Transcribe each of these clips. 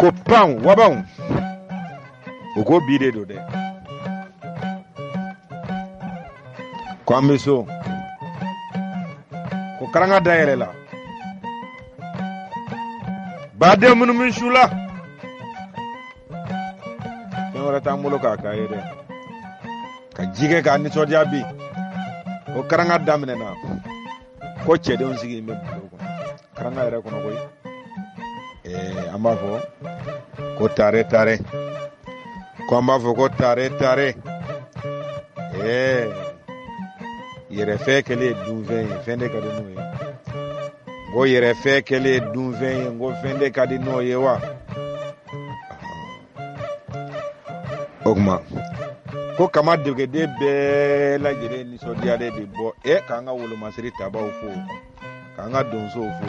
Ko pan wabanw, u ko bi de don dɛ, ko an bɛ so, ko karanga dayɛlɛ la, baden minnu bɛ su la, fɛn wɛrɛ t'an bolo k'a k'a ye dɛ, ka ji kɛ k'a nisɔndiya bi. Ko karanga daminɛna, ko cɛdenw sigilen bɛ bulon kɔnɔ, karanga yɛrɛ kɔnɔ koyi. An b'a fɔ ko tare tare, ko an b'a fɔ ko tare tare. Yɛrɛfɛ kɛlen ye dunfɛn ye, fɛn de ka di n'o ye. N ko yɛrɛfɛ kɛlen ye dunfɛn ye, n ko fɛn de ka di n'o ye wa. O tuma ko kama degeden bɛɛ lajɛlen nisɔndiyalen bɛ bɔ e k'an ka wolomasiri tabaw fo, k'an ka donsow fo,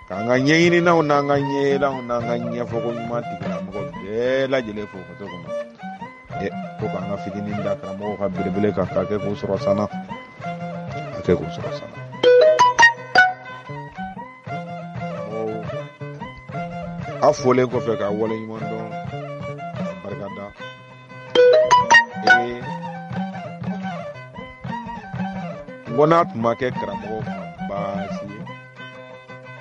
k'an ka ɲɛɲininaw n'an ka ɲɛyelanw n'an ka ɲɛfɔko ɲuman tigilamɔgɔ bɛɛ lajɛlen fo faso kɔnɔ. E ko k'an ka fitinin da karamɔgɔw ka belebele kan k'a kɛ k'u sɔrɔ sanna, k'a kɛ k'u sɔrɔ sanna. A folen kɔfɛ k'a wale ɲuman dɔn, ka barika da, ee n ko n'a tun ma kɛ karamɔgɔw ma baasi ye,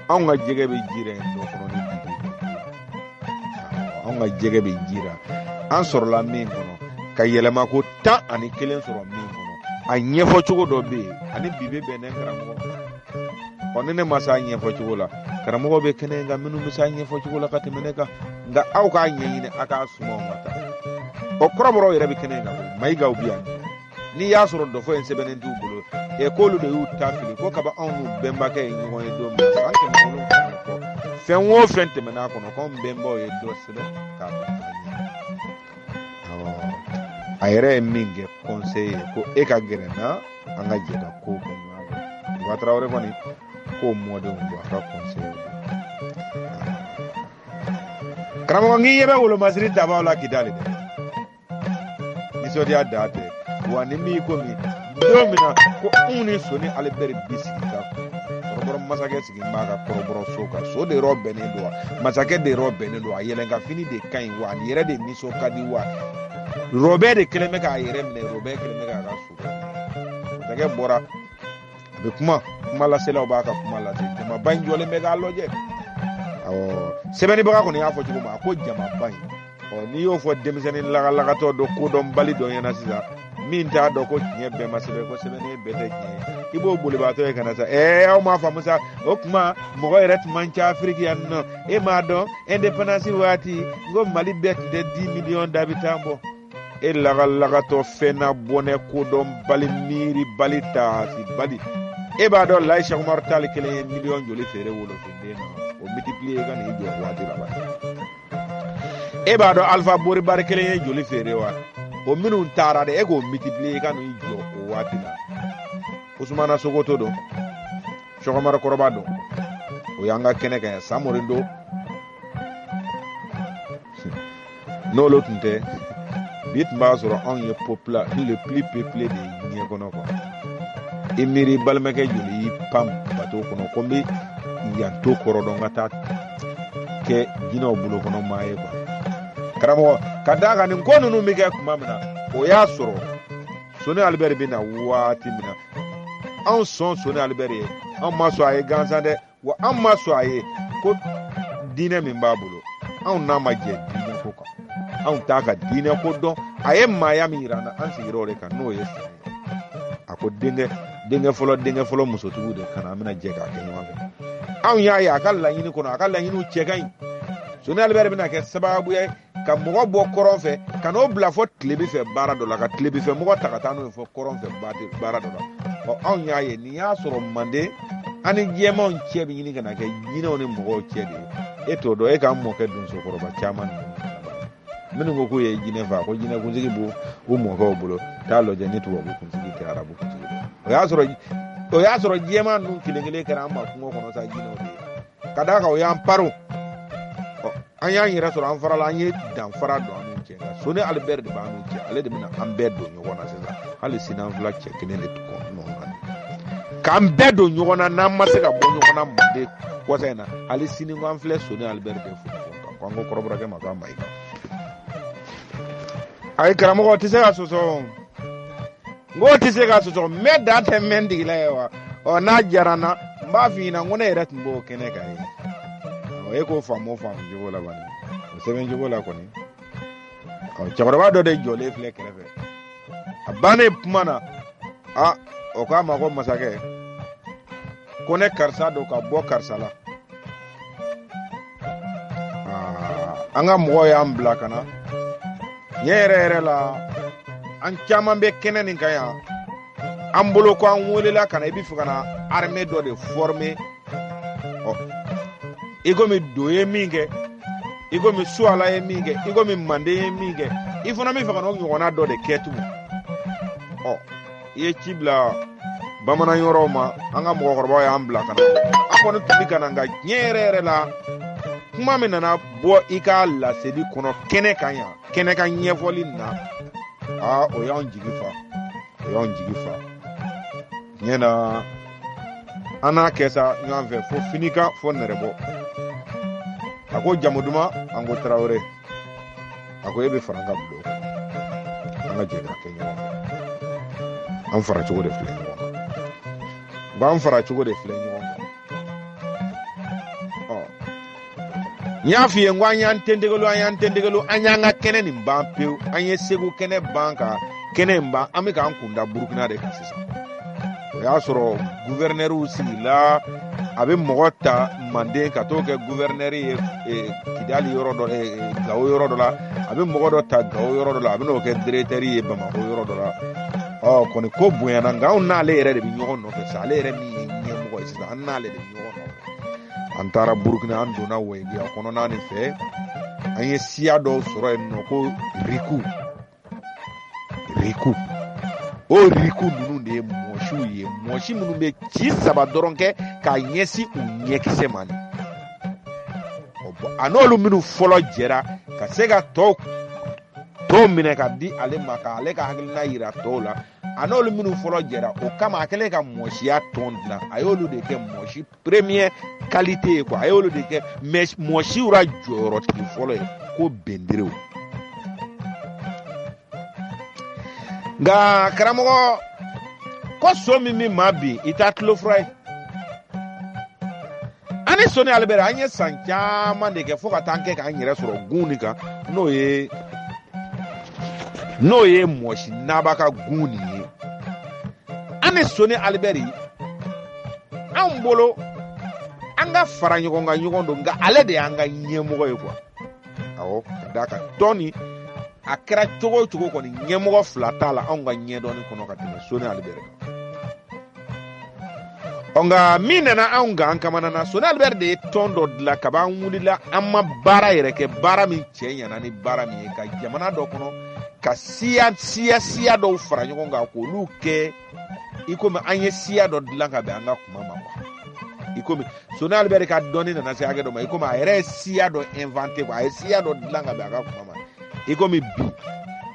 anw ka jɛgɛ bɛ ji la yen dɔ kɔnɔ ni bi de, anw ka jɛgɛ bɛ ji la, an sɔrɔla min kɔnɔ ka yɛlɛma ko 11 sɔrɔ min kɔnɔ, a ɲɛfɔ cogo dɔ bɛ yen ani bi bɛ bɛn ne karamɔgɔ. Ɔ ni ne ma s'a ɲɛfɔ cogo la, karamɔgɔ bɛ kɛnɛ in kan minnu bɛ s'a ɲɛfɔ cogo la ka tɛmɛ ne kan, nka aw k'a ɲɛɲini, a k'a suma ka taa. Ɔ kɔrɔbɔrɔw yɛrɛ bɛ kɛnɛ in kan koyi, mayigaw bɛ yan. N'i y'a sɔrɔ dɔfɔ in sɛbɛnnen t'u bolo, ɛ k'olu de y'u ta fili, ko kaba anw n'u bɛnbakɛ ye ɲɔgɔn ye don min na, san 700 kɔ, fɛn o fɛn tɛmɛn'a kɔnɔ, k'anw bɛnbaw ye dɔ sɛbɛn k'a bila an ɲɛ. Awɔ, a yɛrɛ ye min kɛ conseil ye, ko e ka gɛrɛ n na, an ka jɛ ka kow kɛ ɲɔgɔn fɛ. Buwa Tarawele kɔni k'o mɔdenw don, a ka conseil don. Karamɔgɔ, n k'i ɲɛ bɛ wolomasiri tabaw la Kidali dɛ, nisɔndiya dan tɛ. Wa ni min komi don min na ko anw ni Soni Alibɛri bi sigi ka kɔrɔbɔrɔ masakɛ sigi b'a ka kɔrɔbɔrɔ so kan, so de yɔrɔ bɛnnen don wa, masakɛ de yɔrɔ bɛnnen don, a yɛlɛnka fini de ka ɲi wa, ani yɛrɛ de nisɔn ka di wa, rɔbɛ de kɛlen bɛ k'a yɛrɛ minɛ, rɔbɛ kɛlen bɛ k'a ka so. Masakɛ bɔra, a bɛ kuma, kuma laselaw b'a ka kuma lase, jamaba in jɔlen bɛ k'a lajɛ. Awɔ, sɛbɛnnibaga kɔni y'a fɔ cogo min, a ko jamaba in. Ɔ n'i y'o fɔ denmisɛnnin lagalagatɔ dɔ, kodɔnbali dɔ ɲɛna sisan, min t'a dɔn ko tiɲɛ bɛɛ ma sɛbɛn, ko sɛbɛnnen bɛɛ tɛ tiɲɛ ye, i b'o bolibaatɔ ye ka na sa, ɛɛ aw m'a faamu sa, o tuma mɔgɔ yɛrɛ tun man ca Afiriki yan nɔ, e m'a dɔn indépendance waati n ko Mali bɛɛ tun tɛ 10 millions d'habitants bɔ. E lagalagatɔ fɛnna bɔnɛ kodɔnbali miiribali taasibali, e b'a dɔn Layi Sɛki Umaru Tali kelen ye miliyɔn joli feere wolofinden na, o multiplier ka n'i jɔ waati laban. E b'a dɔn Alifa Bori Bari kelen ye joli feere wa, o minnu taara dɛ, e k'o multiplier ka n'i jɔ o waati la. Usumana Sokoto don, Sɛki Umaru Kɔrɔba don, o y'an ka kɛnɛ kan yan, Samori don, n'olu tun tɛ bi tun b'a sɔrɔ anw ye popula le plus peuplé de ye diɲɛ kɔnɔ quoi. I miiri balimakɛ joli y'i pan bato kɔnɔ ko n bɛ yan to kɔrɔ dɔn ka taa kɛ jinɛw bolo kɔnɔ maa ye quoi. Karamɔgɔ, ka d'a kan nin ko ninnu bɛ kɛ tuma min na, o y'a sɔrɔ Soni Alibɛri bɛ na waati min na, anw sɔn Soni Alibɛri ye, anw ma sɔn a ye gansan dɛ, wa an ma sɔn a ye ko diinɛ min b'a bolo, anw n'a ma jɛ diinɛ ko kan, anw t'a ka diinɛ ko dɔn. A ye maaya min yira an na, an sigira o de kan, n'o ye sɔn ye. A ko denkɛ fɔlɔ, denkɛ fɔlɔ musotigiw de kana, an bɛna jɛ k'a kɛ ɲɔgɔn fɛ. Anw y'a ye a ka laɲini kɔnɔ, a ka laɲiniw cɛ ka ɲi. Soni Alibɛri bɛna kɛ sababu ye ka mɔgɔ bɔ kɔrɔn fɛ ka n'o bila fɔ tilebi fɛ baara dɔ la, ka tilebi fɛ mɔgɔ ta ka taa n'o ye fɔ kɔrɔn fɛ baara dɔ la. Ɔ anw y'a ye nin y'a sɔrɔ manden an ni jɛmanw cɛ bɛ ɲini ka na kɛ jinɛw ni mɔgɔw cɛ de ye. E t'o dɔn, e k'an mɔkɛ donsokɔrɔba caman ninnu minnu ko k'u ye jinɛ faa, ko jinɛ kunsigi b'u u mɔkɛw bolo, t'a lajɛ ni tubabu kunsigi tɛ arabu kunsigi don. O y'a sɔrɔ jɛman ninnu kelen kelen kɛra an ma kungo kɔnɔ sa, jinɛw de ye, ka d'a kan o y'an paro. Ɔ an y'an yɛrɛ sɔrɔ, an farala, an ye danfara don an n'u cɛ. Nka Soni Alibɛri de b'an n'u cɛ, ale de bɛna an bɛɛ don ɲɔgɔn na sisan. Hali sini an fila cɛ kelen de nɔ na k'an bɛɛ don ɲɔgɔn na, n'an ma se ka bɔ ɲɔgɔn na manden kɔsa in na, hali sini ko an filɛ Soni Alibɛri de fo ɲɔgɔn kan. Ko an ko kɔrɔbɔrɔkɛ ma k'a Mayiga. Ayi karamɔgɔ tɛ se ka sɔsɔ. N k'o tɛ se ka sɔsɔ. Mɛ dan tɛ mɛn tigila ye wa. Ɔ n'a diyara n na, n b'a f'i ɲɛna n ko ne yɛrɛ tun b'o kɛnɛ kan yen. Ɔ e k'o faamu o faamu cogo la bani. O sɛbɛn cogo la kɔni. Ɔ cɛkɔrɔba dɔ de jɔlen filɛ kɛrɛfɛ. A bannen kuma na, a o k'a ma ko masakɛ, ko ne karisa don ka bɔ karisa la. An ka mɔgɔw y'an bila ka na. Ɲɛ yɛrɛ yɛrɛ la, an caman bɛ kɛnɛ nin kan yan. An bolo ko an welela ka na, i bɛ fɛ ka na armée dɔ de former. Ɔ i komi do ye min kɛ, i komi suwala ye min kɛ, i komi manden ye min kɛ, i fana bɛ fɛ ka n'o ɲɔgɔnna dɔ de kɛ tugun. Ɔ i ye ci bila bamanan yɔrɔw ma, an ka mɔgɔkɔrɔbaw y'an bila ka na. An kɔni tun bɛ ka na, nka diɲɛ yɛrɛ yɛrɛ la, kuma min nana bɔ i ka laseli kɔnɔ kɛnɛ kan yan, kɛnɛ kan ɲɛfɔli na, aa o y'anw jigi fa, o y'anw jigi fa. Tiɲɛ na, an n'a kɛ sa ɲɔgɔn fɛ fo finikan fo nɛrɛbɔ. A ko jamu duman, an ko Tarawele. A ko e bɛ fara an ka bulon kɔnɔ, an ka jɛ k'a kɛ ɲɔgɔn fɛ. An fara cogo de filɛ ɲɔgɔn kan. N ko an fara cogo de filɛ ɲɔgɔn kan. Ɔ n y'a f'i ye n ko an y'an tentegelo, an y'an tentegelo, an y'an ka kɛnɛ nin ban pewu. An ye Segu kɛnɛ ban ka kɛnɛ in ban, an bɛ k'an kun da Burukina de kan sisan. O y'a sɔrɔ guvɛrinɛriw sigila, a bɛ mɔgɔ ta Manden ka t'o kɛ guvɛrinɛri ye Kidali yɔrɔ dɔ, Gawo yɔrɔ dɔ la, a bɛ mɔgɔ dɔ ta Gawo yɔrɔ dɔ la, a bɛ n'o kɛ diretɛri ye Bamakɔ yɔrɔ dɔ la. Ɔ kɔni ko bonyana, nka anw n'ale yɛrɛ de bɛ ɲɔgɔn nɔfɛ sisan. Ale yɛrɛ min ye ɲɛmɔgɔ ye sisan, an n'ale de bɛ ɲɔgɔn nɔfɛ. An taara Burukina, an donna Wɛngiya kɔnɔna nin fɛ, an ye siya dɔw sɔrɔ yen nɔ ko Riku. Riku. O Riku ninnu de ye mɔsiw ye, mɔsi minnu bɛ ci saba dɔrɔn kɛ k'a ɲɛsin u ɲɛkisɛ ma nin. Ɔ bɔn, a n'olu minnu fɔlɔ jɛra ka se ka tɔw minɛ ka di ale ma, k'ale ka hakilina yira tɔw la, a n'olu minnu fɔlɔ jɛra, o kama a kɛlen ka mɔsiya tɔn dilan, a y'olu de kɛ mɔsi première qualité ye quoi. A y'olu de kɛ mais mɔsiw la jɔyɔrɔtigi fɔlɔ ye ko benderew. Nka karamɔgɔ, ko so min bɛ maa bin, i t'a tulo fura ye. An ni Soni Alibɛri, an ye san caman de kɛ fo ka taa kɛ k'an yɛrɛ sɔrɔ gun nin kan, n'o ye mɔsi naba ka gun nin ye. An ni Soni Alibɛri, anw bolo an ka fara ɲɔgɔn kan ɲɔgɔn don, nka ale de y'an ka ɲɛmɔgɔ ye quoi. Awɔ, ka d'a kan tɔn nin a kɛra cogo o cogo kɔni, ɲɛmɔgɔ fila t'a la anw ka ɲɛdɔnni kɔnɔ ka tɛmɛ Soni Alibɛri kan. Ɔ nka min nana anw kan, an kamana na, Soni Alibɛri de ye tɔn dɔ dilan kaban an wulila, an ma baara yɛrɛ kɛ, baara min cɛ ɲɛna ni baara min ye, ka jamana dɔ kɔnɔ ka siya siya siya dɔw fara ɲɔgɔn kan k'olu kɛ i komi an ye siya dɔ dilan ka bɛn an ka kuma ma quoi. I komi Soni Alibɛri ka dɔnni nana se hakɛ dɔ ma, i komi a yɛrɛ ye siya dɔ inventé quoi, a ye siya dɔ dilan ka bɛn a ka kuma ma. I komi bi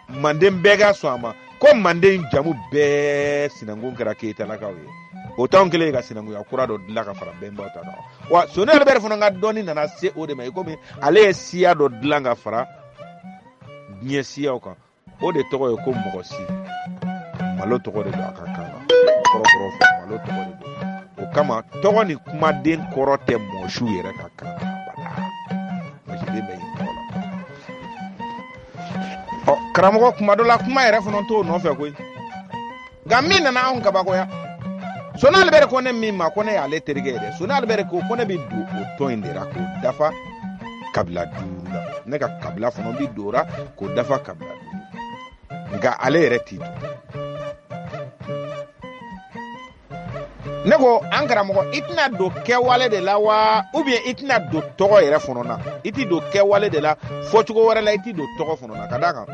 manden bɛɛ ka sɔn a ma ko manden jamu bɛɛ sinankun kɛra keyitalakaw ye, o t'anw kɛlen ye ka sinankunya kura dɔ dilan ka fara bɛnbaw ta kan. Wa Soni Alibɛri fana ka dɔnni nana se o de ma, i komi ale ye siya dɔ dilan ka fara diɲɛ siyaw kan, o de tɔgɔ ye ko mɔgɔ si. Malo tɔgɔ de don a ka kan na, kɔrɔkɔrɔ fɔ malo tɔgɔ de don. O kama tɔgɔ ni kumaden kɔrɔ tɛ mɔsiw yɛrɛ ka kan na abada, mɔsiden bɛ yen tɔgɔ la. Ɔ karamɔgɔ, kuma dɔ la kuma yɛrɛ fana t'o nɔfɛ koyi. Nka min nana anw kabakoya, Soni Alibɛri ko ne min ma ko ne y'ale terikɛ ye dɛ, Soni Alibɛri ko ko ne bɛ don o tɔn in de la k'o dafa kabila 5 la, ne ka kabila fana bɛ don o la k'o dafa kabila 5, nka ale yɛrɛ t'i don. Ne ko an karamɔgɔ, i tɛna don kɛwale de la wa, ou bien i tɛna don tɔgɔ yɛrɛ fana na? I tɛ don kɛwale de la, fɔcogo wɛrɛ la, i tɛ don tɔgɔ fana na, ka d'a kan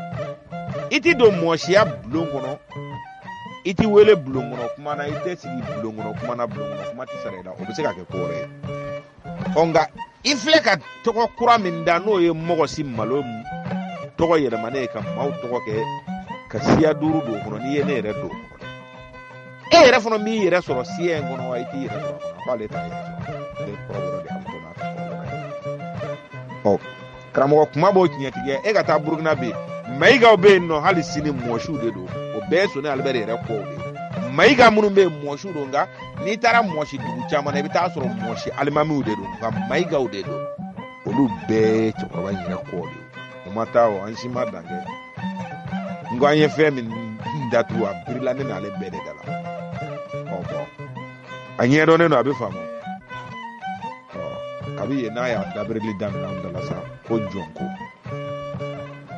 i tɛ don mɔsiya bulon kɔnɔ, i tɛ wele bulon kɔnɔ kuma na, i tɛ sigi bulon kɔnɔ kuma na, bulon kɔnɔ kuma tɛ sara i la, o bɛ se ka kɛ ko wɛrɛ ye. Ɔ nka i filɛ ka tɔgɔ kura min da, n'o ye mɔgɔ si malo tɔgɔ yɛlɛmanen ye ka maaw tɔgɔ kɛ ka siya 5 don o kɔnɔ, n'i ye ne yɛrɛ don o kɔnɔ, e yɛrɛ fana b'i yɛrɛ sɔrɔ siya in kɔnɔ wa i t'i yɛrɛ sɔrɔ a kɔnɔ? A k'ale t'a yɛrɛ sɔrɔ, ale kɔrɔbɔrɔ de, a bɛ to n'a ka kɔrɔbɔrɔ ye. Ɔ Karamɔgɔ kuma b'o tiɲɛtigiya. E ka taa Burukina bɛ yen, Mayigaw bɛ yen nɔ hali sini mɔsiw de don, o bɛɛ ye Soni Alibɛri yɛrɛ kɔw de ye. Mayiga minnu bɛ yen mɔsiw don, nka n'i taara mɔsi dugu caman na i bɛ taa sɔrɔ mɔsi alimamiw de don, nka Mayigaw de don. Olu bɛɛ ye cɛkɔrɔba in yɛrɛ kɔw de ye. O ma taa o, an si ma dan kɛ. N ko an ye fɛn min datugu a birila ne n'ale bɛɛ de da la. Ɔ bɔn, a ɲɛdɔnnen don, a bɛ faamu. Ɔ kabi yen n'a y'a dabirili daminɛ anw da la sa ko jɔn ko.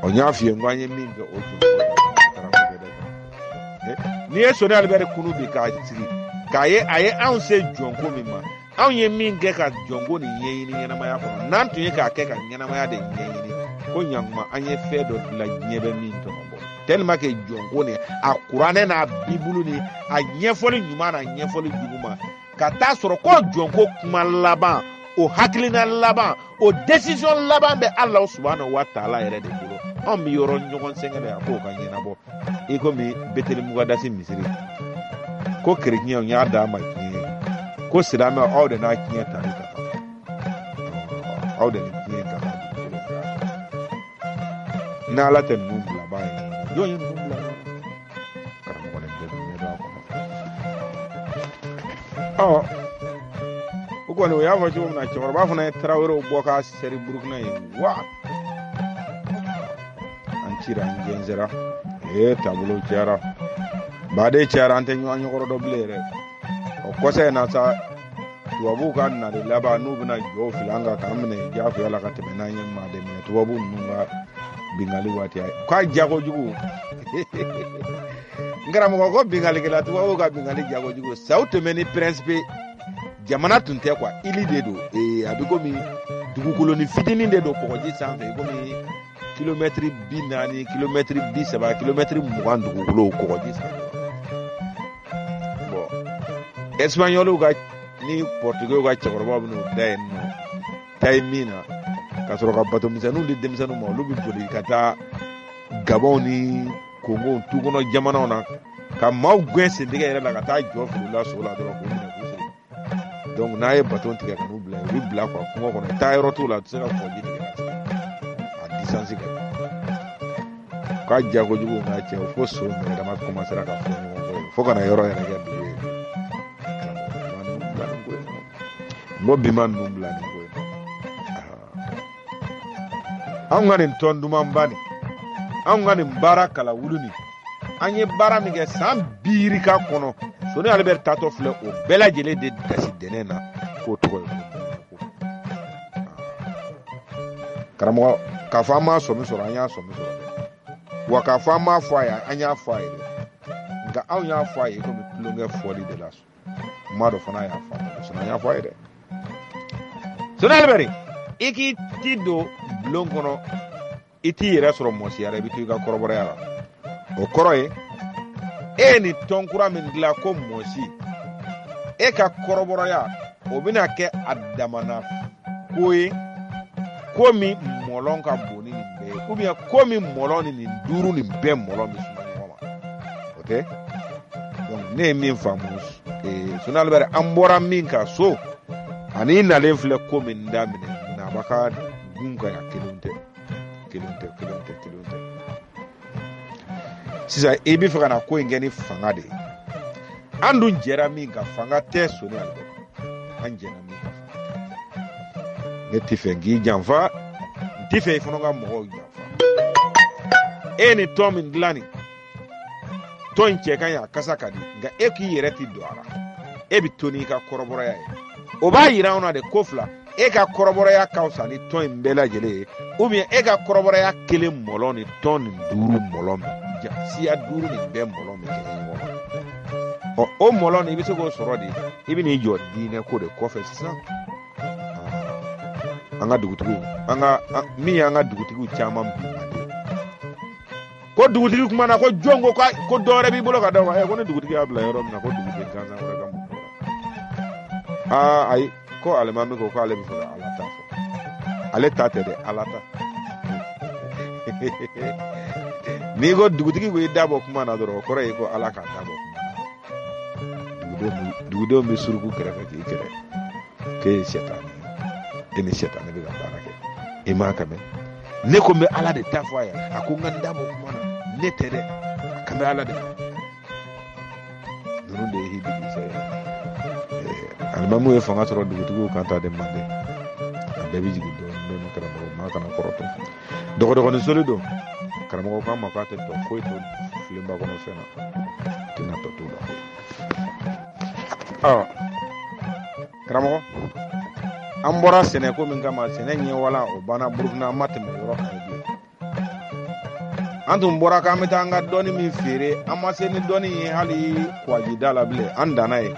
Ɔ n y'a f'i ye n ko an ye min kɛ o jɔn ko taara ko bɛɛ kan. N'i ye Soni Alibɛri kunu bi k'a sigi k'a ye a ye anw se jɔn ko min ma, anw ye min kɛ ka jɔnko nin ɲɛɲini ɲɛnamaya kɔnɔ, n'an tun ye k'a kɛ ka ɲɛnamaya de ɲɛɲini, ko ɲankuma an ye fɛn dɔ dilan diɲɛ bɛ min tɔnɔ bɔ. Tellement que jɔnko nin a kuranɛ n'a bibulu ni a ɲɛfɔli ɲuman n'a ɲɛfɔli juguman, ka taa sɔrɔ ko jɔnko kuma laban, o hakilina laban, o décision laban bɛ Alahu subahana wa taala yɛrɛ de bolo. Anw bɛ yɔrɔ ɲɔgɔn sɛgɛn de a k'o ka ɲɛnabɔ. I komi Beteli Mugadasi misiri ko kerecɛnw y'a d'a ma tiɲɛ ye, ko silamɛw aw de n'a tiɲɛ tali ka kan, aw de ni tiɲɛ ka kan dugukolo kan. N'Ala tɛ ninnu bilabaa ye, jɔn ye ninnu bila ɲɔgɔn na? Karamɔgɔ nin bɛɛ bɛ ɲɛdɔn a kɔnɔ. Ɔ o kɔni o y'a fɔ cogo min na, cɛkɔrɔba fana ye tarawelew bɔ k'a sɛri Burukina ye wa an cira, an jɛnsɛra, ee taabolo cayara, baden cayara, an tɛ ɲɔgɔn ɲɛkɔrɔ dɔn bilen yɛrɛ. O kɔsa in na sa, tubabuw ka nali laban n'u bɛna jɔw fili an kan k'an minɛ diyagoya la ka tɛmɛ n'an ye maaden minɛ tubabu ninnu ka bingali waati a k'a diya kojugu. N karamɔgɔ ko bingalikɛla tubabuw ka bingali diya kojugu. Sao Tomé ni Principe jamana tun tɛ quoi, île de don. Ee a bɛ komi dugukolonin fitinin de don kɔgɔji sanfɛ, i komi kilomɛtiri 40, kilomɛtiri 30, kilomɛtiri 20 dugukolo kɔgɔji sanfɛ. Bɔn Espanyɔliw ka ni Pɔrtugɛw ka cɛkɔrɔbaw bɛn'u da yen nɔ tayi min na ka sɔrɔ ka bato misɛnninw di denmisɛnninw ma, olu bɛ boli ka taa Gabɔnw ni Kongow tu kɔnɔ jamanaw na ka maaw gɛn sentigɛ yɛrɛ la ka taa jɔ fili la so la dɔrɔn k'u minɛ k'u siri. Donc n'a ye baton tigɛ ka n'u bila yen, u bɛ bila quoi kungo kɔnɔ, taa yɔrɔ t'u la, u tɛ se ka kɔgɔji tigɛ ka se a distance ka jan. K'a diya kojugu n'a cɛ fo so yɛrɛ dama commencera ka fɔ ɲɔgɔn kɔ yen fo ka na yɔrɔ yɛrɛ kɛ dugu ye. N ko bi ma ninnu bila nin ko in na. Anw ka nin tɔn dumanba nin, anw ka nin baara kalawulu nin, an ye baara min kɛ san 20 kɔnɔ, Soni Alibɛri taatɔ filɛ o bɛɛ lajɛlen de dasi dɛnɛ na k'o tɔgɔ ye ko karamɔgɔ. K'a fɔ an m'a sɔmi sɔrɔ, an y'a sɔmi sɔrɔ dɛ. Wa k'a fɔ an m'a fɔ a ye, an y'a fɔ a ye dɛ. Nka anw y'a fɔ a ye komi tulonkɛ fɔli de la. N m'a dɔn fana y'a faamu, sinon an y'a fɔ a ye dɛ. Soni Alibɛri, i k'i ti don bulon kɔnɔ, i t'i yɛrɛ sɔrɔ mɔsiya la, i bɛ to i ka kɔrɔbɔrɔya la. O kɔrɔ ye e ye nin tɔn kura min dilan ko mɔsi, e ka kɔrɔbɔrɔya o bɛna kɛ a damana ko ye, ko min mɔlɔn ka bon ni nin bɛɛ ye, ou bien ko min mɔlɔn ni nin duuru nin bɛɛ mɔlɔn bɛ suma ɲɔgɔn ma, o tɛ. Donc ne ye min faamu, Soni Alibɛri, an bɔra min ka so ani i nalen filɛ ko min daminɛ naba ka gun ka yan, kelen tɛ, kelen tɛ, kelen tɛ, kelen tɛ. Sisan i bɛ fɛ ka na ko in kɛ ni fanga de ye. An dun jɛra min kan, fanga tɛ Soni Alibɛri, an jɛra min kan, fanga tɛ. Ne tɛ fɛ k'i janfa, n tɛ fɛ i fana ka mɔgɔw janfa. E ye nin tɔn min dilan nin, tɔn in cɛ ka ɲi, a kasa ka di, nka e k'i yɛrɛ ti don a la, e bɛ to n'i ka kɔrɔbɔrɔya ye. O b'a yira anw na de ko fila, e ka kɔrɔbɔrɔya ka fisa ni tɔn in bɛɛ lajɛlen ye, ou bien e ka kɔrɔbɔrɔya kelen mɔlɔn ni tɔn nin duuru mɔlɔn min, siya duuru nin bɛɛ mɔlɔn min kɛ ɲɔgɔn ma. Ɔ o mɔlɔn nin i bɛ se k'o sɔrɔ de, i bɛ n'i jɔ diinɛ ko de kɔfɛ sisan. An ka dugutigiw, an ka min y'an ka dugutigiw caman bi manden ko dugutigi kuma na ko jɔn ko ko dɔ wɛrɛ b'i bolo ka da o kan, ko ni dugutigi y'a bila yɔrɔ min na ko duguden gansan wɛrɛ ka mun bɔra. Aa ayi, ko alimami ko k'ale bɛ fɛ ka Ala ta fɔ, ale ta tɛ dɛ, Ala ta. N'i ko dugutigi ko i da bɔ kuma na dɔrɔn, o kɔrɔ ye ko Ala k'a da bɔ kuma na. Dugudenw bɛ suruku kɛrɛfɛ k'i kɛlɛ k'e ye sɛtanɛ ye, e ni sɛtanɛ bɛ ka baara kɛ, i m'a kɛmɛ. Ne ko n bɛ Ala de ta fɔ a ye, a ko n ka n da bɔ kuma na, ne tɛ dɛ, a kan bɛ Ala de ma. Ninnu de ye hibidisa ye. Alimamuw ye fanga sɔrɔ dugutigiw kan ta de manden. A bɛɛ bɛ jigin dɔɔni dɔɔni karamɔgɔ maa kana kɔrɔtɔ. Dɔgɔdɔgɔnin soli don. Karamɔgɔ k'a ma k'a tɛ tɔ foyi to filenba kɔnɔ fɛn na. A tɛna tɔ t'o la foyi. Ɔ karamɔgɔ an bɔra sɛnɛko min kama sɛnɛ ɲɛwala o banna Burukina an ma tɛmɛ o yɔrɔ kan bilen. An tun bɔra k'an bɛ taa an ka dɔnni min feere an ma se ni dɔnni ye hali kwajida la bilen an danna yen.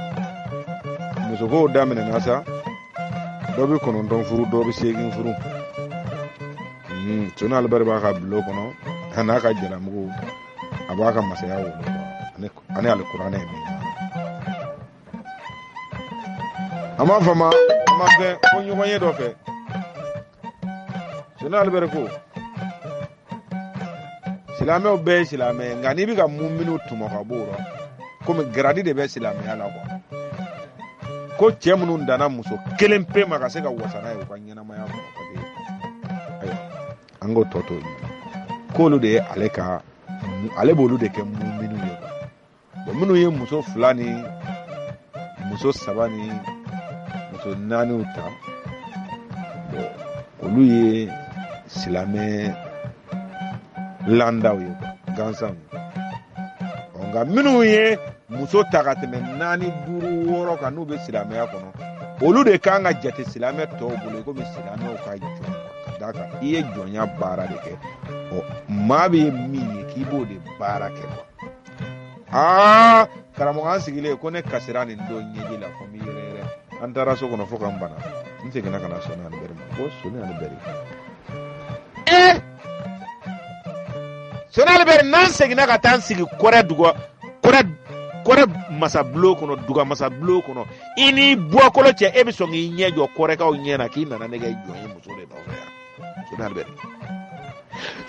Musokow daminɛna sa dɔ bɛ 9 furu dɔ bɛ 8 furu. Soni Alibɛri b'a ka bulon kɔnɔ a n'a ka jalamugu a b'a ka masaya wolo ani alikuranɛ ye min ye. An b'a fama an ma fɛn ko ɲɔgɔn ye dɔ fɛ. Soni Alibɛri ko silamɛw bɛɛ ye silamɛ ye nka n'i bɛ ka muminu tɔmɔ ka b'o rɔ komi garadi de bɛ silamɛya la kuwa ko cɛ minnu danna muso kelen pe ma ka se ka wasa n'a ye u ka ɲɛnamaya kɔnɔ parce que ayiwa an k'o tɔ to yen k'olu de ye ale ka ale b'olu de kɛ muminu ye kuwa. Bon minnu ye muso 2 ni muso 3 ni muso 4 ta bon olu ye silamɛ landaw ye gansanw ye. Ɔ nka minnu ye muso ta ka tɛmɛ 4 5 6 kan n'u bɛ silamɛya kɔnɔ olu de kan ka jate silamɛ tɔw bolo i komi silamɛw ka jɔn ka d'a kan i ye jɔnya baara de kɛ ɔ maa bɛ min ye k'i b'o de baara kɛ kuwa. Aa karamɔgɔ an sigilen ko ne kasira nin don ɲɛji la fo n bɛ yɛrɛ yɛrɛ an taara so kɔnɔ fo ka n bana n seginna ka na Soni Alibɛri ma ko Soni Alibɛri Soni Alibɛri n'an seginna ka taa an sigi kɔrɛ duga kɔrɛ kɔrɛ masabulon kɔnɔ duga masabulon kɔnɔ i ni buwakolo cɛ e bɛ sɔn k'i ɲɛ jɔ kɔrɛkaw ɲɛ na k'i nana ne kɛ jɔn ye muso de nɔfɛ yan Soni Alibɛri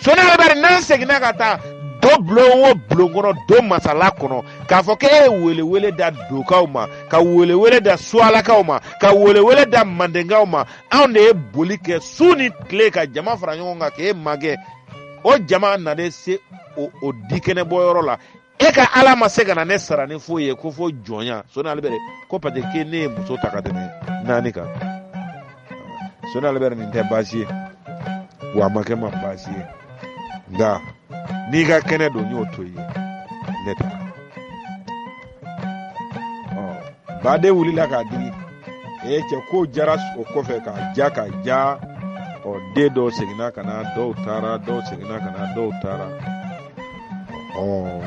Soni Alibɛri n'an seginna ka taa do bulon o bulon kɔnɔ do masala kɔnɔ k'a fɔ k'e ye welewele da dokaw ma ka welewele da suwalakaw ma ka welewele da mandenkaw ma anw de ye boli kɛ su ni tile ka jama fara ɲɔgɔn kan k'e magɛn o jama nalen se o dikɛnɛ bɔyɔrɔ la e ka ala ma se ka na ne sara ni foyi ye ko fo jɔnya Soni Alibɛri ko parce que ne ye muso ta ka tɛmɛ 4 kan Soni Alibɛri nin tɛ baasi ye wa a ma kɛ ma baasi ye nka n'i ka kɛnɛ don n y'o to i ye ne ta ɔ baden wulila k'a digi ee cɛ ko jara o kɔfɛ k'a ja k'a ja ɔ den dɔw seginna ka na dɔw taara dɔw seginna ka na dɔw taara ɔ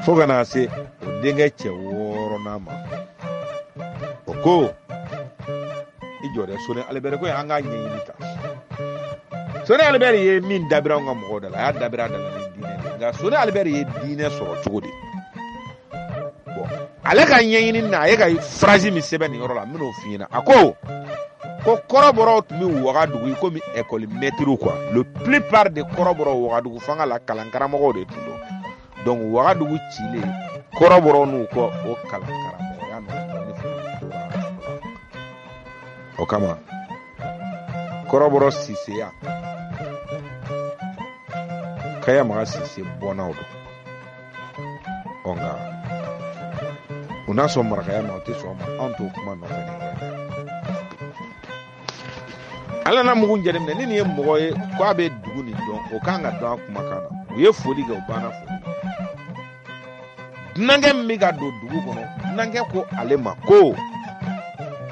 fo ka na se o denkɛ cɛ 6nan ma o ko i jɔ dɛ Soni Alibɛri ko an k'a ɲɛɲini ta Soni Alibɛri ye min dabira anw ka mɔgɔw da la a y'a dabira a da la ni diinɛ de ye nka Soni Alibɛri ye diinɛ sɔrɔ cogo di bon ale ka ɲɛɲini na a ye ka phrase min sɛbɛn nin yɔrɔ la n bɛn'o f'i ɲɛna a ko ko kɔrɔbɔrɔw tun bɛ Wagadugu i komi école maître quoi le plupart de kɔrɔbɔrɔw Wagadugu fanga la kalankaramɔgɔw de tun don donc Wagadugu cilen kɔrɔbɔrɔw n'u kɔ o kalankaramɔgɔya nɔ ni fana tora o kama kɔrɔbɔrɔ siseya Kaya Maga Sise bɔnnaw don ɔ nka u n'a sɔn marakaya ma u tɛ sɔn ma anw t'o kuma nɔfɛ nin yɔrɔ in na ala na mugu jateminɛ ni nin ye mɔgɔ ye ko a bɛ dugu nin dɔn o kan ka dɔn a kumakan na u ye foli kɛ u banna foli la dunankɛ min bɛ ka don dugu kɔnɔ dunankɛ ko ale ma ko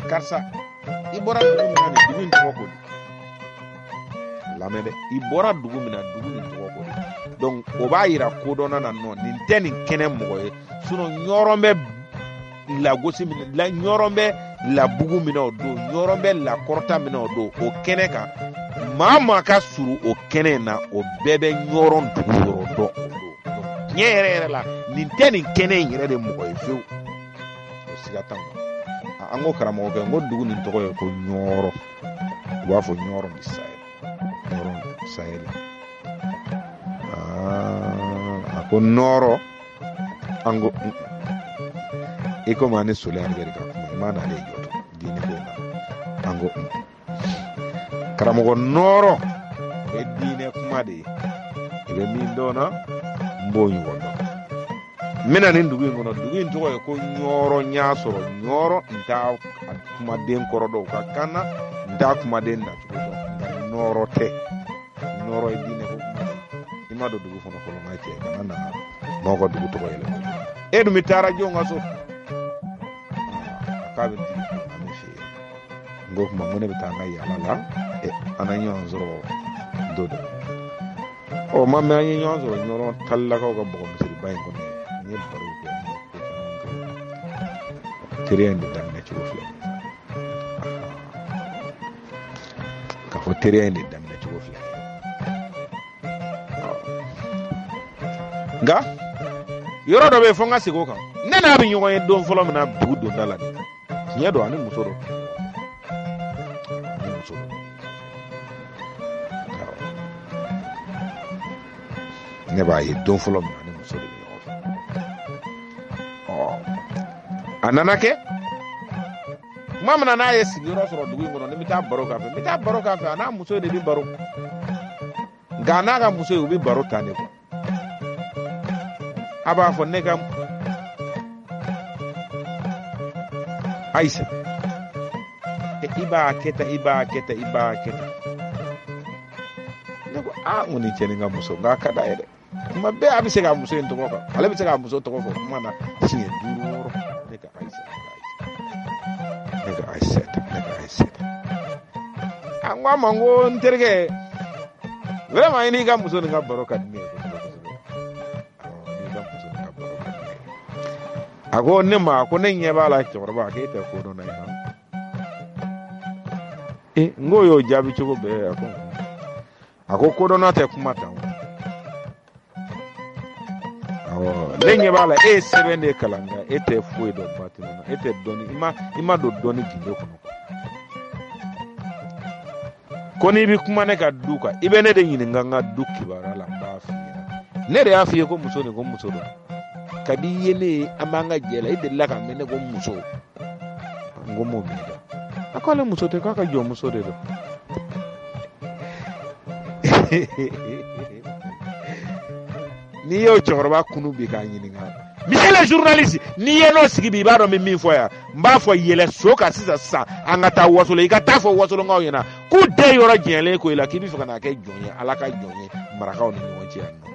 karisa i bɔra dugu min na nin dugu in tɔgɔ ko di lamɛn dɛ i bɔra dugu min na dugu nin tɔgɔ ko di donc o b'a yira kodɔnna na nɔ nin tɛ nin kɛnɛ mɔgɔ ye sinon ɲɔrɔn bɛ lagosi min la ɲɔrɔn bɛ labugu min na o don ɲɔrɔn bɛ lakɔrɔta min na o don o kɛnɛ kan maa maa ka surun o kɛnɛ in na o bɛɛ bɛ ɲɔrɔn dugu yɔrɔ dɔn o don donc tiɲɛ yɛrɛ yɛrɛ la nin tɛ nin kɛnɛ in yɛrɛ de mɔgɔ ye fiyewu o siga t'anw na an ko karamɔgɔkɛ n ko dugu nin tɔgɔ ye ko ɲɔrɔ u b'a fɔ ɲɔrɔ de sahel ɲɔrɔ sahel a ko nɔrɔ an ko i komi an ni Soli Alibɛri ka kuma i m'a n'ale jɔ to diinɛ ko in na an ko karamɔgɔ nɔrɔ bɛ diinɛ kuma de ye. I bɛ min dɔn na, n b'o ɲɔgɔn dɔn. N bɛna nin dugu in kɔnɔ, dugu in tɔgɔ ye ko Ɲɔrɔ. N y'a sɔrɔ Ɲɔrɔ, n t'a kumaden kɔrɔ dɔn u ka kan na, n t'a kumaden nacogo dɔn, nka nɔrɔ tɛ. Nɔrɔ ye diinɛ ko kuma de ye. I ma don dugu kɔnɔ fɔlɔ, n ka cɛ, kana na maaw ka dugu tɔgɔ yɛlɛma. E dun bɛ taara jɔn ka so? A k'a bɛ digi alimami fɛ yen. N ko kuma, n ko ne bɛ taa n ka yaala la, an na ɲɔgɔn sɔrɔ don dɔ. Ɔ ma mɛn, an ye ɲɔgɔn sɔrɔ Ɲɔrɔ talilakaw ka bɔgɔ misiriba in kɔnɔ yen. N ye baro kɛ, an ye ko caman kɛ. Teriya in de daminɛ cogo filɛ nin ye. K'a fɔ teriya in de daminɛ cogo filɛ nin ye. Nka yɔrɔ dɔ bɛ yen, fo n ka segin o kan. Ne n'a bɛ ɲɔgɔn ye don fɔlɔ min na dugu donda la, tiɲɛ don, ani muso dɔ, ani muso dɔ, ne b'a ye don fɔlɔ min na, ani muso de bɛ ɲɔgɔn fɛ. Ɔ a nana kɛ tuma min na n'a ye sigiyɔrɔ sɔrɔ dugu in kɔnɔ, ne bɛ taa baro k'a fɛ, n bɛ taa baro k'a fɛ, a n'a muso de bɛ baro. Nka a n'a ka muso ye, u bɛ baro tan de kuwa. A b'a fɔ ne ka Ayisa, i b'a kɛ tan, i b'a kɛ tan, i b'a kɛ tan. Ne ko aa, n ko nin cɛnin ka muso, nka a ka d'a ye dɛ. Kuma bɛɛ a bɛ se ka muso in tɔgɔ kan, ale bɛ se ka muso tɔgɔ fɔ kuma na siɲɛ 5, 6. Ne ka Ayisa, ne ka Ayisa, ne ka Ayisa. A n ko a ma, n ko n terikɛ, vraiment i n'i ka muso nin ka baro ka di ne ye kosɛbɛ kosɛbɛ. Awɔ, n'i ka muso nin ka baro ka di ne ye. A ko ne ma, a ko ne ɲɛ b'a la cɛkɔrɔba, k'e tɛ ko dɔn na ye han. E, n k'o y'o jaabi cogo bɛɛ. A ko kodɔnna tɛ kuma tan. Awɔ, ne ɲɛ b'a la e ye sɛbɛn de kalan, nka e tɛ foyi dɔn batini na, e tɛ dɔnni, i ma don dɔnni gindo kɔnɔ. Ko n'i bɛ kuma ne ka du kan, i bɛ ne de ɲininka n ka du kibaruya la, n b'a f'i ɲɛna. Ne de y'a f'i ye ko muso nin, ko muso don. Kabi i ye ne ye, an b'an ka jɛ la, i delila k'a mɛn ne ko muso? N ko m'o mɛn dɛ. A ko ale muso tɛ, k'a ka jɔnmuso de don. N'i y'o cɛkɔrɔba kunu bi k'a ɲininka, monsieur le journaliste, n'i ye n'o sigi bi, i b'a dɔn n bɛ min fɔ yan. N b'a fɔ yɛlɛ so kan sisan sisan, an ka taa Wasolon, i ka taa fɔ Wasolonkaw ɲɛna k'u den yɔrɔ janyalen ko i la, k'i bɛ fɛ ka n'a kɛ jɔn ye, Ala ka jɔn ye marakaw ni ɲɔgɔn cɛ yan nɔ.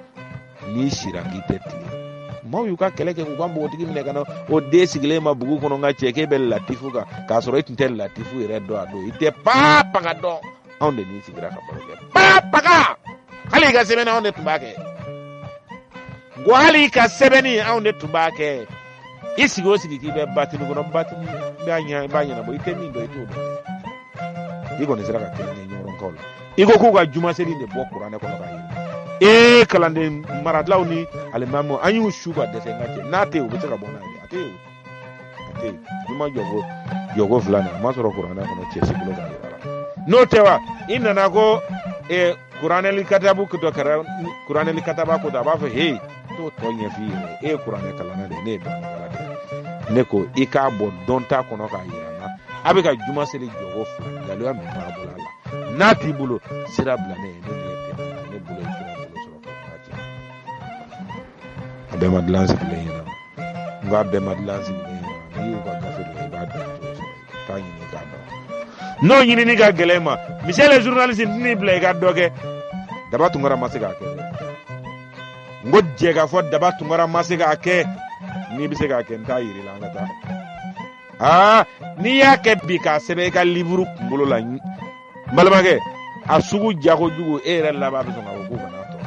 N'i sira k'i tɛ tilen, maaw y'u ka kɛlɛ kɛ k'u ka npogotigi minɛ ka na o den sigilen ma bugu kɔnɔ. N ka cɛ, k'e bɛ latifu kan, k'a sɔrɔ e tun tɛ latifu yɛrɛ dɔn a don, i tɛ paa paga dɔn. Anw de n'i sigira ka baro kɛ paa paga, hali i ka sɛbɛnni anw de tun b'a kɛ. N ko hali i ka sɛbɛnni anw de tun b'a kɛ. I sigi o sigi k'i bɛ batini kɔnɔ, batini b'a ɲɛ, i b'a ɲɛnabɔ, i tɛ min dɔn i t'o dɔn. I kɔni sera ka kelen kɛ ɲɔrɔnkaw la, i ko k'u ka jumaseli de bɔ kuranɛ kɔnɔ k'a yira. Ee, kalanden maradilaw ni alimamiw, an y'u su ka dɛsɛ. N ka cɛ, n'a tɛ yen, u bɛ se ka bɔ n'a ye. A tɛ yen, a tɛ yen. Juma jɔko fila nin, a ma sɔrɔ kuranɛ kɔnɔ cɛ si bolo k'a yira la. N'o tɛ wa, i nana ko kuranɛli katabu dɔ kɛra, kuranɛli kataba ko a b'a fɔ he, t'o tɔ ɲɛf'i yɛrɛ ye. E ye kuranɛ kalanna de ye, ne ye dɔnnikɛla de ye. Ne ko i k'a bɔ dɔnta kɔnɔ k'a yira n na, a bɛ ka juma seli jɔko fila, daluya min b'a bolo a la, n'a t'i bolo, sira bila ne ye. Ne ye tɛmɛ, ne bolo ye kira bolo sɔrɔ ka kuma cɛ. A bɛɛ ma dilan sigilen ɲɛna. N ko a bɛɛ ma dilan sigilen ɲɛna. N'i y'u ka gafe dɔ, i b'a dɔn cogo sɔrɔ, i t'a ɲini k'a dɔn. N'o ɲinini ka gɛlɛn i ma, monsieur le journaliste, n tɛn'i bila i ka dɔ kɛ. Daba Tunkara ma se k'a kɛ dɛ. N ko jɛ k'a fɔ Daba Tunkara ma se k'a kɛ. N'i bɛ se k'a kɛ, n t'a yir'i la, an ka taa. Aa, n'i y'a kɛ bi k'a sɛbɛn i ka livre kunkolo la, n balimakɛ, a sugu ja kojugu, e yɛrɛ laban bɛ sɔn k'a fɔ k'u kana tɔ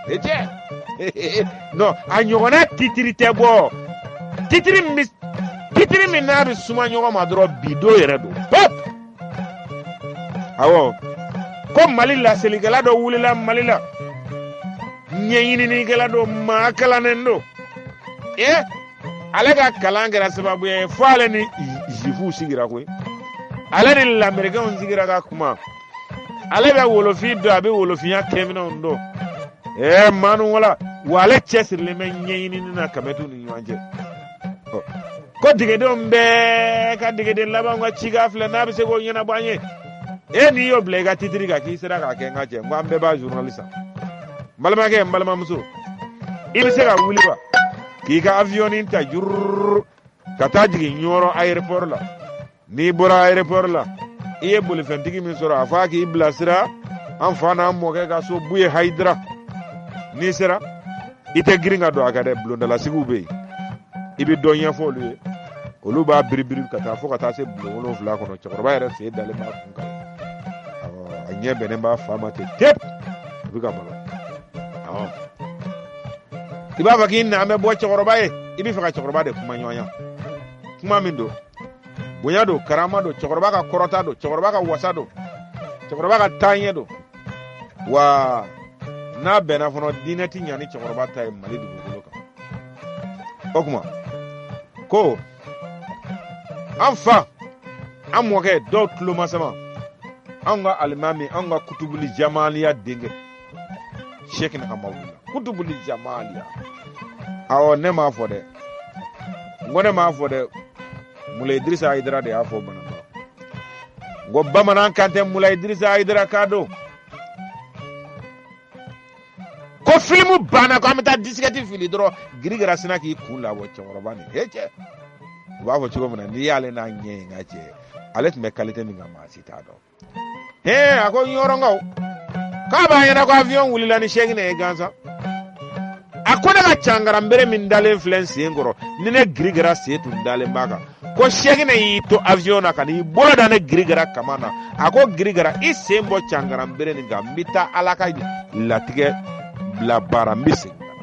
feere. E cɛ, non, a ɲɔgɔnna titiri tɛ bɔ. Titiri min n'a bɛ suma ɲɔgɔn ma dɔrɔn, bi don yɛrɛ don pep. Awɔ, ko Mali laselikɛla dɔ wulila Mali la, ɲɛɲininikɛla don, maa kalannen don. E, ale ka kalan kɛra sababu ye fo ale ni zifuw sigira koyi, ale ni lamerikɛnw sigira ka kuma. Ale bɛ wolofin dɔn, a bɛ wolofinya kɛminɛnw dɔn. Ɛɛ, manu wala wa, ale cɛsirilen bɛ ɲɛɲinini na kamɛtiw ni ɲɔgɔn cɛ. Ko degedenw bɛɛ ka degeden labanw ka cikan filɛ, n'a bɛ se k'o ɲɛnabɔ an ye. E n'i y'o bila i ka titiri kan k'i sera k'a kɛ n ka cɛ, n ko an bɛɛ b'a journal san. N balimakɛ, n balimamuso, i bɛ se ka wuli wa k'i ka avion ta jururu ka taa jigin Ɲɔrɔ aéroport la? N'i bɔra aéroport la, i ye bolifɛntigi min sɔrɔ, a fɔ a k'i bilasira an fa n'an mɔkɛ ka so, Buye Hayidara. N'i sera, i tɛ girin ka don a kan dɛ, bulondalasigiw bɛ yen, i bɛ dɔ ɲɛfɔ olu ye, olu b'a biribiri ka taa fo ka taa se bulon 7 kɔnɔ. Cɛkɔrɔba yɛrɛ sen dalen b'a kun kan, a ɲɛ bɛnnen b'a fa ma ten tep, a bɛ ka balo. I b'a fɔ k'i na an bɛ bɔ cɛkɔrɔba ye, i bɛ fɛ ka cɛkɔrɔba de kuma ɲɔgɔnya, kuma min don, bonya don, karama don, cɛkɔrɔba ka kɔrɔta don, cɛkɔrɔba ka wasa don, cɛkɔrɔba ka taaɲɛ don. Wa n'a bɛnna fana, diinɛ ti ɲa ni cɛkɔrɔba ta ye Mali dugukolo kan. O tuma ko an fa, an mɔkɛ, dɔw tulomasama, anw ka alimami, anw ka kutubuli jamaliya denkɛ Sɛkina Hamawula, kutubuli jamaliya. Awɔ, ne m'a fɔ dɛ, n ko ne m'a fɔ dɛ, Mula Idirisa Hayidara de y'a fɔ Banamba. N ko bamanan kan tɛ, Mula Idirisa Hayidara k'a don ko filimu banna, ko an bɛ taa disikɛti fili dɔrɔn, girigara sina k'i kun labɔ cɛkɔrɔba nin. He cɛ, u b'a fɔ cogo min na, n'i y'ale n'a ɲɛ ye, n ka cɛ, ale tun bɛ kalite min kan, maa si t'a dɔn. He, a ko Ɲɔrɔnkaw k'a b'a ɲɛna ko avion wulila ni Sɛkinɛ ye gansan. A ko ne ka cangaranbere min dalen filɛ n sen kɔrɔ, ni ne girigara sen tun dalen b'a kan, ko Sɛkinɛ y'i to avion na ka n'i bolo da ne girigara kaman na. A ko girigara, i sen bɔ cangaranbere nin kan, n bɛ taa Ala ka latigɛ bila baara, n bɛ segin ka na.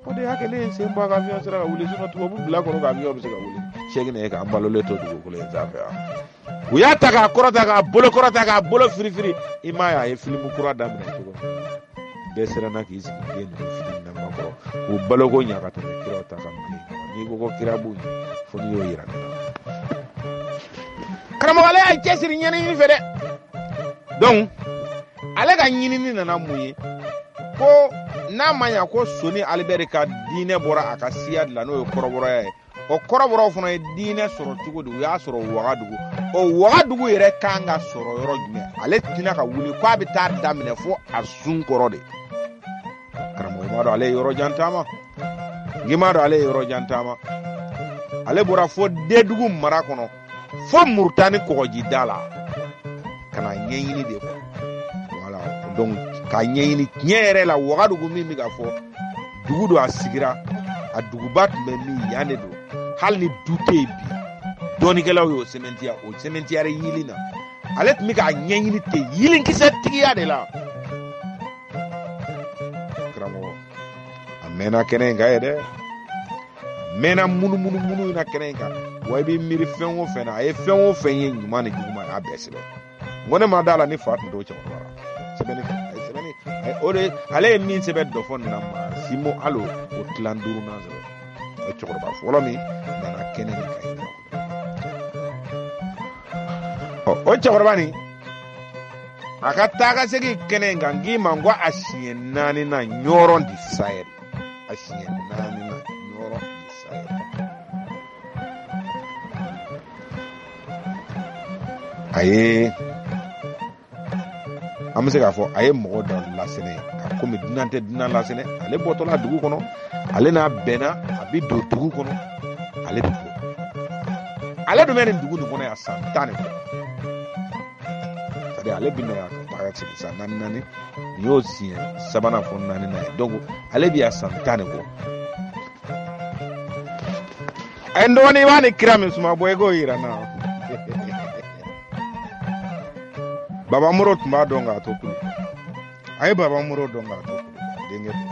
O de y'a kɛ ne ye n sen bɔ a ka avion sera ka wuli, sinon tubabu bila kɔnɔ ka avion bɛ se ka wuli Sɛkinɛ ye k'an balolen to dugukolo in sanfɛ yan. U y'a ta k'a kɔrɔta, k'a bolo kɔrɔta, k'a bolo firifiri, i m'a ye a ye filimu kura daminɛ cogo min, bɛɛ siranna k'i sigi den ninnu fitininama kɔrɔ k'u baloko ɲa ka tɛmɛ kiraw ta kan Mali kɔnɔ. N'i ko ko kira b'u ɲɛ, fo n'i y'o yira ne la. Karamɔgɔ, ale y'a cɛsiri ɲɛɲini fɛ dɛ. Donc ale ka ɲinini nana mun ye? Ko n'a ma ɲa ko Soni Alibɛri ka diinɛ bɔra a ka siya de la, n'o ye kɔrɔbɔrɔya ye, o kɔrɔbɔrɔw fana ye diinɛ sɔrɔ cogo di? U y'a sɔrɔ Wagadugu. O Wagadugu yɛrɛ kan ka sɔrɔ yɔrɔ jumɛn? Ale tɛna ka wuli k'a bɛ taa daminɛ fo a sun kɔrɔ de. Karamɔgɔ, i m'a dɔn ale ye yɔrɔ jan taama, n'i m'a dɔn ale ye yɔrɔ jan taama, ale bɔra fo Dedugu mara kɔnɔ, fo Murutani kɔgɔjida la, ka na ɲɛɲini de kɔ. Voilà, donc k'a ɲɛɲini tiɲɛ yɛrɛ la, Wagadugu min bɛ ka fɔ, dugu don, a sigira, a duguba tun bɛ min, yan de don. Hali ni du tɛ yen bi, dɔnnikɛlaw y'o sɛmɛntiya, o sɛmɛntiyara yili na. Ale tun bɛ k'a ɲɛɲini ten yilinkisɛ tigiya de la. Karamɔgɔ, a mɛnna kɛnɛ in kan ye dɛ, a mɛnna munumunumunu in na kɛnɛ in kan. Wa i b'i miiri fɛn o fɛn na, a ye fɛn o fɛn ye, ɲuman ni juguman, a y'a bɛɛ sɛbɛn. N ko ne ma da la ni fa tun t'o cɛkɔrɔba la sɛbɛnni fɛ. A ye sɛbɛnni, a ye o de, ale ye min sɛbɛn dɔfɔ nin na, maa si m'o hali o tilan duurunan sɛbɛn. O cɛkɔrɔba fɔlɔ min nana kɛnɛ nin kan yen. Ɔ, o cɛkɔrɔba nin, a ka taa ka segin kɛnɛ in kan, n k'i ma n ko a siɲɛ naaninan Ɲɔrɔn di Sahel, a siɲɛ naaninan Ɲɔrɔn di Sahel. A ye, an bɛ se k'a fɔ a ye mɔgɔ dɔ lasɛnɛ ka komi dunan tɛ dunan lasɛnɛ. Ale bɔtɔla dugu kɔnɔ, ale n'a bɛnna, a bɛ don dugu kɔnɔ, ale bɛ bɔ. Ale dun bɛ nin dugu nin kɔnɔ yan san 10 ni kɔ, c'est-à-dire ale bɛ na yan ka taa sigi san naani naani, nin y'o siɲɛ sabanan fɔ naaninan ye. Donc ale bɛ yan san 10 ni kɔ. A ye n dɔgɔnin, i b'a ni kira min suma bɔ, i k'o yira n na. Baba Moro tun b'a dɔn k'a to kulu. A ye Baba Moro dɔn k'a to kulu, a denkɛ don.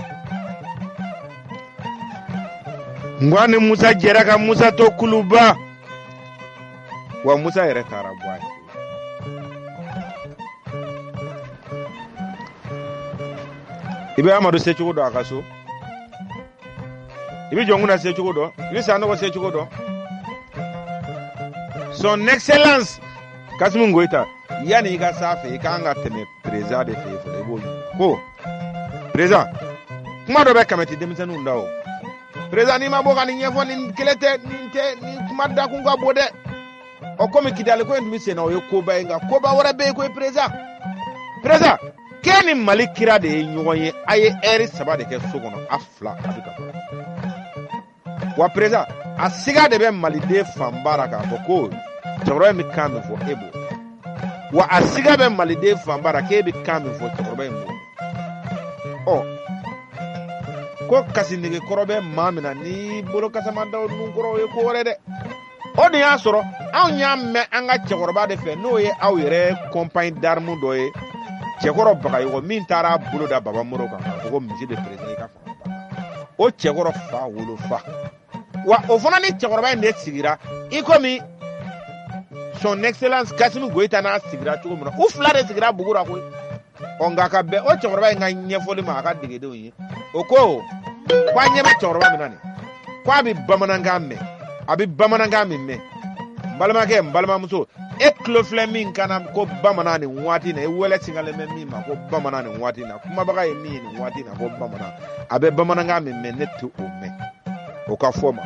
N ko a ni Musa jɛra ka Musa to kuluba, wa Musa yɛrɛ taara bɔ a ye. I bɛ Amadu secogo dɔn a ka so, i bɛ Jɔnkunda secogo dɔn, i bɛ Sanɔgɔ secogo dɔn. Son Excellence Kasimu Goyita, yanni i ka s'a fɛ, i kan ka tɛmɛ président de fɛ yen fɔlɔ. I b'o ɲininka ko président, kuma dɔ bɛ kamɛti denmisɛnninw da o. Président, n'i ma bɔ ka nin ɲɛfɔ, nin kɛlɛ tɛ, nin tɛ, nin kuma dakun ka bon dɛ. Ɔ komi Kidali ko in tun bɛ sen na, o ye koba ye, nka koba wɛrɛ bɛ yen koyi. Président, k'e ni Mali kira de ye ɲɔgɔn ye, a ye ɛri 3 de kɛ so kɔnɔ, a fila a bɛ ka bɔ. Wa président, a siga de bɛ maliden fanba la k'a fɔ ko cɛkɔrɔba in bɛ kan min fɔ, e b'o. Wa a siga bɛ maliden fanba la k'e bɛ kan min fɔ, cɛkɔrɔba in b'o. Ɔ ko kasi nege kɔrɔ bɛ maa min na, ni bolo kasama da o nun kɔrɔ, o ye ko wɛrɛ dɛ. O de y'a sɔrɔ anw y'a mɛn an ka cɛkɔrɔba de fɛ, n'o ye aw yɛrɛ compagnie d'armes dɔ ye, cɛkɔrɔ Bagayogo, min taara bolo da Baba Moro kan k'a fɔ ko monsieur le président i ka fanga banna. O cɛkɔrɔ fa wolofa, wa o fana ni cɛkɔrɔba in de sigira, i komi son excellence Kasimi Goyita n'a sigira cogo min na, u fila de sigira bugu la koyi. Ɔ nka ka bɛn o cɛkɔrɔba in ka ɲɛfɔli ma a ka degedenw ye, o ko ko a ɲɛ bɛ cɛkɔrɔba min na nin, ko a bɛ bamanankan mɛn, a bɛ bamanankan min mɛn. N balimakɛ, n balimamuso, e tulo filɛ min kana ko bamanan nin waati in na, e wɛlɛ singalen bɛ min ma ko bamanan nin waati in na, kumabaga ye min ye nin waati in na ko bamanan, a bɛ bamanankan min mɛn, ne tɛ o mɛn. O ka fɔ ma,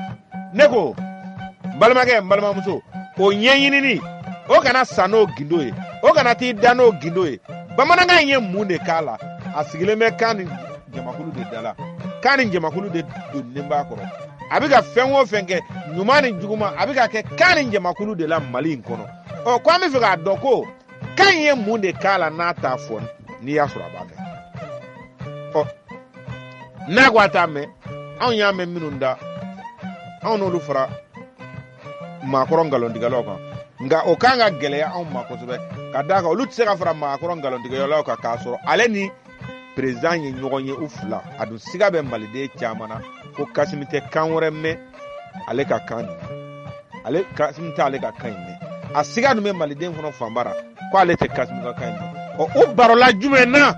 ne ko n balimakɛ, n balimamuso, o ɲɛɲinini o kana sa n'o gindo ye, o kana t'i da n'o gindo ye. Bamanankan in ye mun de k'a la? A sigilen bɛ kan ni jamakulu de da la, kan ni jamakulu de donnen b'a kɔrɔ. A bɛ ka fɛn o fɛn kɛ, ɲuman ni juguman, a bɛ ka kɛ kan ni jamakulu de la Mali in kɔnɔ. Ɔ ko an bɛ fɛ k'a dɔn ko kan in ye mun de k'a la n'a t'a fɔ, n'i y'a sɔrɔ a b'a mɛn. Ɔ n'a ko a t'a mɛn, anw y'a mɛn minnu da, anw n'olu fara maakɔrɔ nkalontigɛlaw kan. Nka o kan ka gɛlɛya anw ma kosɛbɛ, ka d'a kan olu tɛ se ka fara maakɔrɔ nkalontigɛlaw kan k'a sɔrɔ ale ni président ye ɲɔgɔn ye u fila. A dun siga bɛ maliden caman na ko Kasimi tɛ kan wɛrɛ mɛn ale ka kan nin na, ale Kasimi tɛ ale ka kan in mɛn. A siga dun bɛ maliden kɔnɔ fanba la ko ale tɛ Kasimi ka kan in mɛn. Ɔ o barola jumɛn na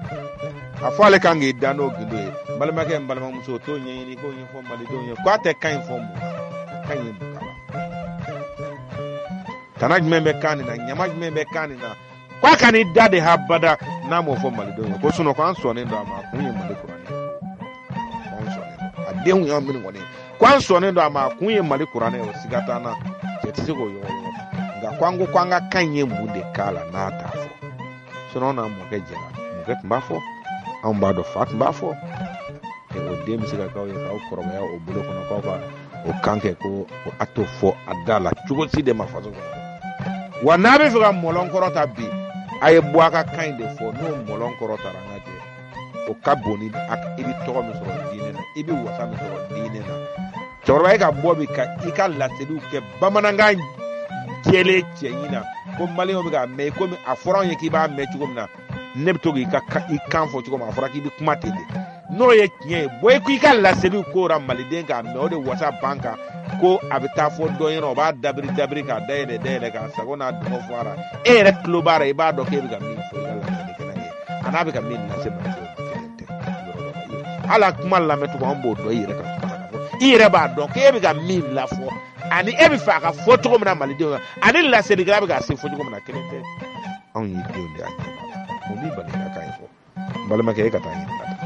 a fɔ ale kan k'i da n'o gindo ye? N balimakɛ, n balimamuso, t'o ɲɛɲini k'o ɲɛfɔ malidenw ye k'a tɛ kan in fɔ mun na, kan ye mun k'a la, tana jumɛn bɛ kan nin na, ɲama jumɛn bɛ kan nin na, k'a ka n'i da de habada n'a m'o fɔ malidenw ye ko sinɔn ko an sɔnnen don a ma, a kun ye Mali kuranɛ ye. Ko an sɔnnen don a denw y'an minnu kɔni, ko an sɔnnen don a ma, a kun ye Mali kuranɛ ye, o siga t'an na, cɛ tɛ se k'o yɔgɔyɔgɔ. Nka ko an ko ko an ka kan in ye mun de k'a la n'a t'a fɔ? Sinɔn n'an mɔkɛ jɛra, mɔkɛ tun b'a fɔ, anw b'a dɔn fa tun b'a fɔ. O den bɛ se ka k'aw ye k'aw kɔrɔbaya o bolo kɔnɔ, k'aw ka o kan kɛ ko a t'o fɔ a da la cogo si de ma faso kɔnɔ. Wa n'a bɛ fɛ ka mɔlɔn kɔrɔ ta bi, a ye bɔ a ka kan in de fɔ. N'o mɔlɔn kɔrɔ tara, an ka jɛ, o ka bon ni i bɛ tɔgɔ min sɔrɔ diinɛ na, i bɛ wasa min sɔrɔ diinɛ na. Cɛkɔrɔba, e ka bɔ bi ka i ka laseliw kɛ bamanankan jɛlen cɛɲi na ko maliyɛnw bɛ k'a mɛn komi a fɔra anw ye k'i b'a mɛn cogo min na, ne bɛ to k'i ka i kan fɔ cogo min, a fɔra k'i bɛ kuma ten de, n'o ye tiɲɛ ye. Bɔ i k'i ka laseliw ko ra maliden k'a mɛn, o de wasa ban kan ko a bɛ taa fɔ dɔ ɲɛna, o b'a dabiri dabiri k'a dayɛlɛ dayɛlɛ k'a sago n'a dungɔ fɔ a la. E yɛrɛ tulo b'a la, i b'a dɔn k'e bɛ ka min fɔ i ka laseli kɛnɛ ye, a n'a bɛ ka min lase malidenw ma, kelen tɛ. Yɔrɔ dɔ la hali a kuma lamɛncogo, an b'o dɔn. I yɛrɛ ka kuma la k'a fɔ, i yɛrɛ b'a dɔn k'e bɛ ka min lafɔ ani e bɛ fɛ a ka fɔ cogo min na malidenw na, ani laselikɛla bɛ k'a se fɔ cogo min na, kelen tɛ. Anw y'i denw de ye, a ɲɛ b'a la. Mun b'i bali ka kan in fɔ? N balimakɛ, e ka taa ɲininka ta.